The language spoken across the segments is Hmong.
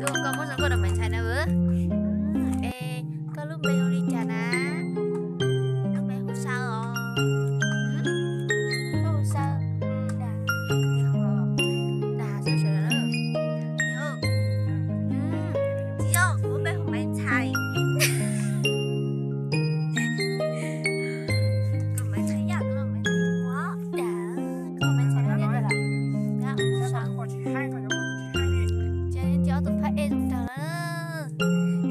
Koj muab zoo nkauj rau Maiv Ntxhais na. Es koj lub npe hu li cas na? Lub npe hu Saw os. Koj hu Saw. Dag, dag sawv sawv lawm. Txiv, kuv lub npe hu Maiv Ntxhais. Koj Maiv Ntxhais yam, koj Maiv Ntxhais ua dag, koj Maiv Ntxhais dag. Ces ob tug phab ej zoo nraug na.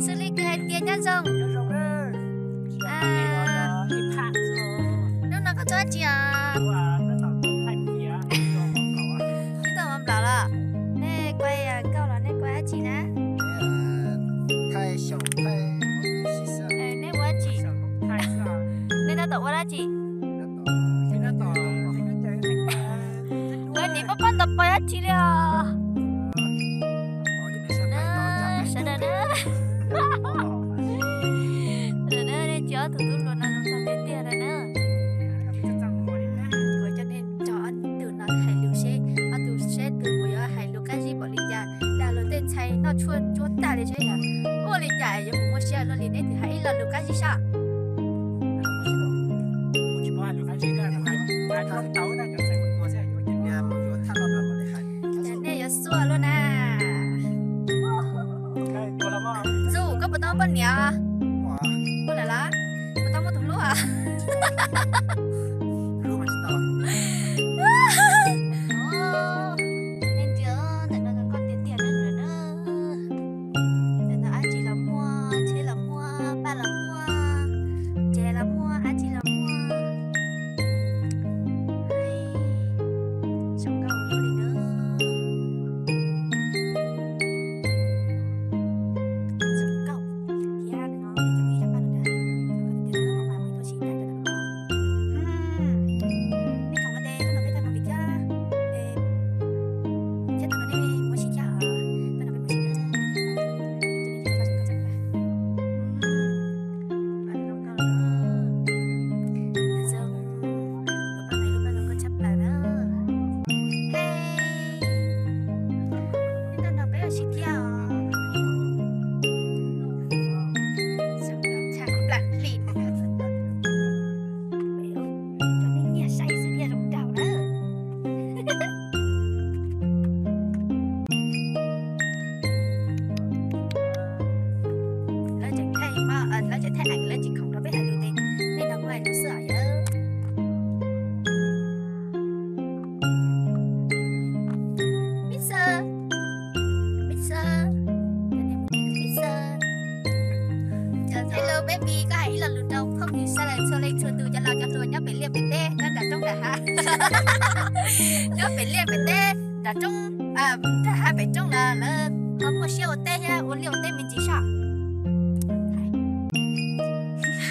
Xws li kws hais tias nyob zoo. Hnub no koj tuaj dab tsi os? Twb tuaj mov nplaum los? Nej kuaj nkauj los nej kuaj dab tsi na? Nej ua dab tsi? Nej tab tom ua dab tsi? Ua niam pab pab ntaus pos dab tsi li os? Sawv daws na, sawv daws na, nej tsis ob tug tub hluas no zoo nraug tiag tiag na. Kuv coj nej nrog ob tug no hais lus seb ob tug seb tus puas yuav hais lus qab zib npaum li cas, dag luag tej ntxhais noj tshuaj ntsuab tag li seb yog ua li cas yuav mus muaj siab luaj li. Neb twb hais ib lo lus qab zib sab. Nej yuav xua luaj na. Ntxub, koj puas tau poj niam? Muaj lawm los? Puas tau muaj tus hlub? Ntawm no dab tsi los muaj, tsheb los muaj, paj los muaj, tsev los muaj, dab tsi los muaj. Zoo nkauj li na. Zoo nkauj thiab no, peb cov ib zaj paj no na, zoo nkauj tiag tiag, muab mas muab ib tug sim tais rau tus no. Nej khoom no ces hnub no peb tag mus vim thiab, thiab tag no nej mus ua si thiab os, tag no peb mus ua si na. Lub paj no zoo nkauj tshaj plaws na. Peb ua si thiab os. Zoo nkauj tshaj plaws li. Cov nej nyiam saib xwb thiaj zoo nraug na. Lawv tseem thaij, lawv tseem thaij eev, lawv tsis khoom rau peb hais lus ne, nej nrog kuv hais lus xwb os yawg. Mixer, mixer, mixer. Hello baby, koj hais ib lo lus rau phooj ywg sawv daws txhua leej txhua tus, cov laus cov hluas nyob pem liaj pem teb, nyob nram roob nram hav, nyob pem liaj pem teb, nram roob, nram hav pem roob los lawv ho muaj siab ua teb thiab ua liaj ua teb me ntsis soj.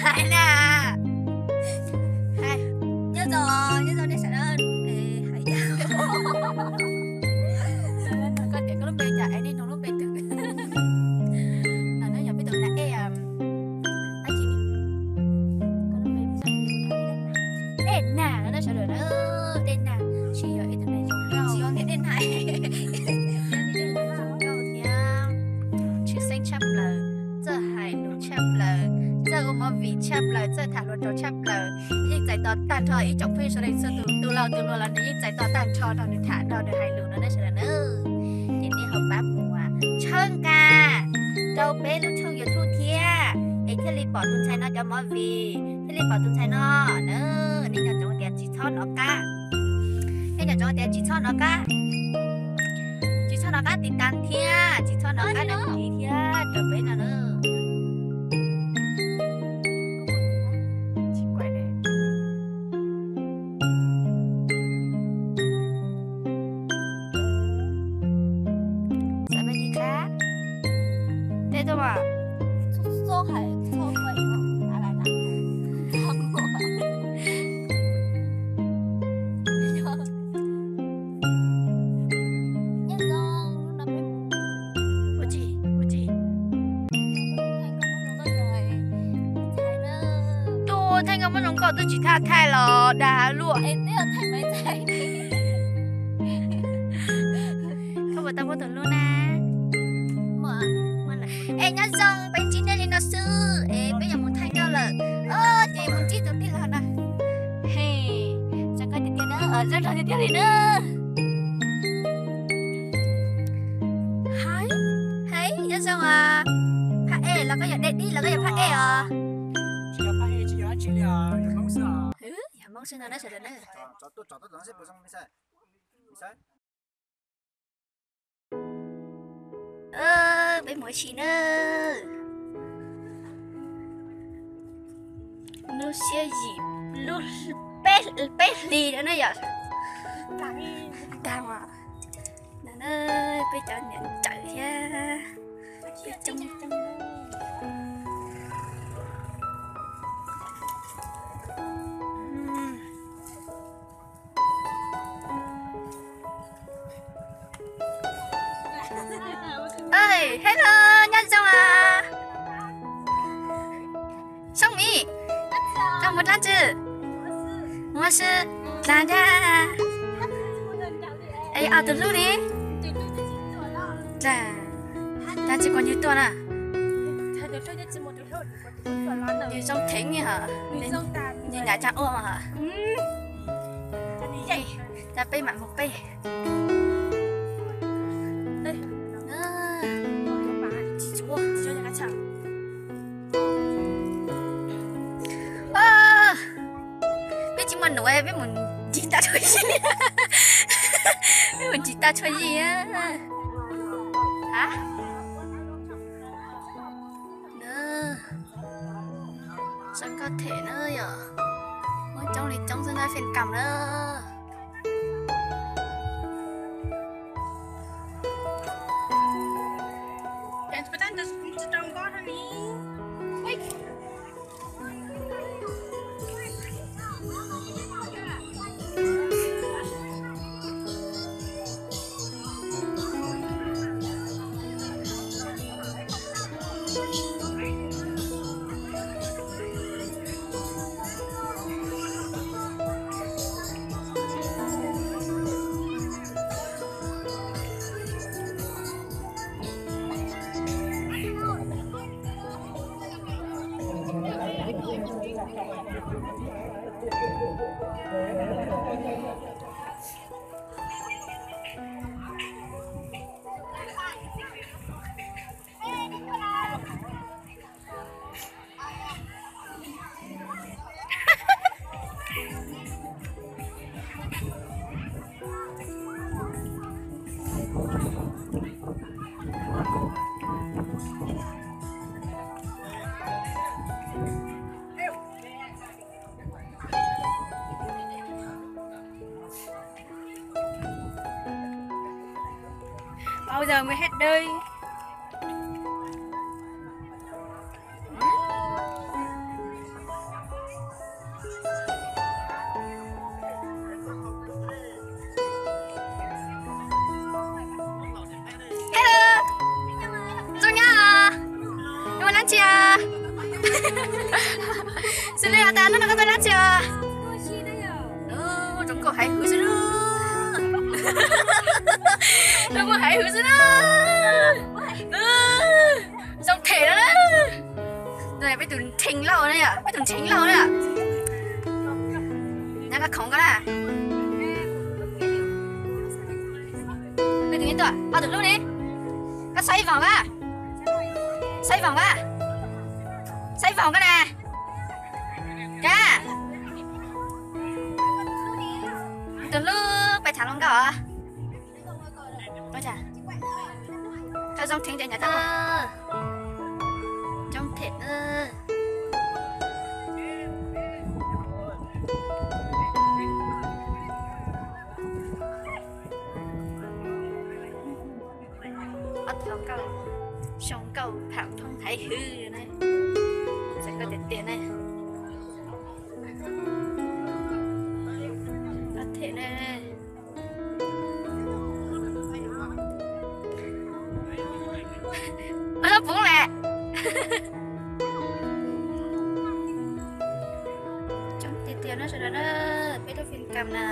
Hais na, hais, nyob zoo, nyob zoo nej sawv daws, hais yog koj tias koj lub npe cas es nej nug lub npe twg. No yog peb tus nas ej, dab tsi, Dej Nag no na sawv daws na, Dej Nag, tsis yog ib tug neeg zoo nkauj, tsis yog Dej Nag, zoo nkauj thiab tshwj xeeb tshaj plaws, txawj hais lus tshaj plaws, txawj ua movie tshaj plaws, txawj tham hluas nraug tshaj plaws. Yeej txais tos tag nrho ib tsoom phooj ywg sawv daws txhua tus, tus laus tus hluas los nws yeej txais tos tag nrho nrog nws tham nrog nws hais lus no na sawv daws na. Ces nej ho pab mus tshawb nqa rau peb lub tshooj YouTube thiab, es thiaj li pom tus ntxhais no cov movie, thiaj li pom tus ntxhais no na. Nej nco ntsoov tias tsis txhob nov qab, nej nco ntsoov tias tsis txhob nov qab, tsis txhob nov qab tiv tas thiab tsis txhob nov qab đăng ký thiab rau peb no na. Xav me li qab tej tuaj mas. Ua tsi, ua tsi. Tus thaij nkauj muaj zoo nkauj twb tsis txhob thaij los dag luaj. Koj puas tau muaj tus hlub na? Es nyob zoo, peb ntsib nej li no xwb es peb yuav mus thaij nkauj lawm. Ces mus ntsib tus tij laug no. He, zoo nkauj tiag tiag na, zoo nraug tiag tiag li na. Hais, hais, nyob zoo os. Phaj ej los koj yog dej dib los koj yog phaj ej os? Yog Hmoob xwb no na sawv daws na. Peb mus ua si na. Lub xiab yim, lub peb, peb hlis no na yom. Tag os. No na, peb cov niam ntxawm thiab. Hello, nyob zoo os. Soob Mim, koj mus dlaab tsi? Mus ua si. Dlaag thiab. Es ob tug hlub ne? Dlaag, dlaag tsi kuas nwg tuaj na. Nwg zoo theem li hos. Nwg nyam caag ua mas hos. Cas peb mam mus peb. Peb tsis muaj nuav, peb mus ncig tag txhua yig. Peb mus ncig tag txhua yig. Zoo nkauj them na yom. Muaj coob li coob xwb na, fij kam na. Bao giờ mới hết đây? Hello. Zoo nyob os. Koj mus dlaab tsi os? Xws li has tas hnub no koj tuaj dlaab tsi os? Zoo nkauj haiv hwv xwb na. Zoo nkauj haiv hwv xwb na. Zoo them na. Peb tus ntseeg lauj na yom, peb tus ntseeg lauj na yom. Nyob koj khoov koj na. Peb tus nyob tuaj, ob tug hlub ne. Koj xob ib vog koj. Xob ib vog koj. Xob ib vog koj na. Ka, tus hlub pais thaam hluas nkauj os. Koj zoo theem ces nyam tau. Zoo them. Ob tug hluas nkauj, zoo nkauj tham phoob haiv hwv na. Txawm koj tiag tiag na. Koj them na. Ua lub poob lawm. Coob tiag tiag na sawv daws na, peb lub fij kam na.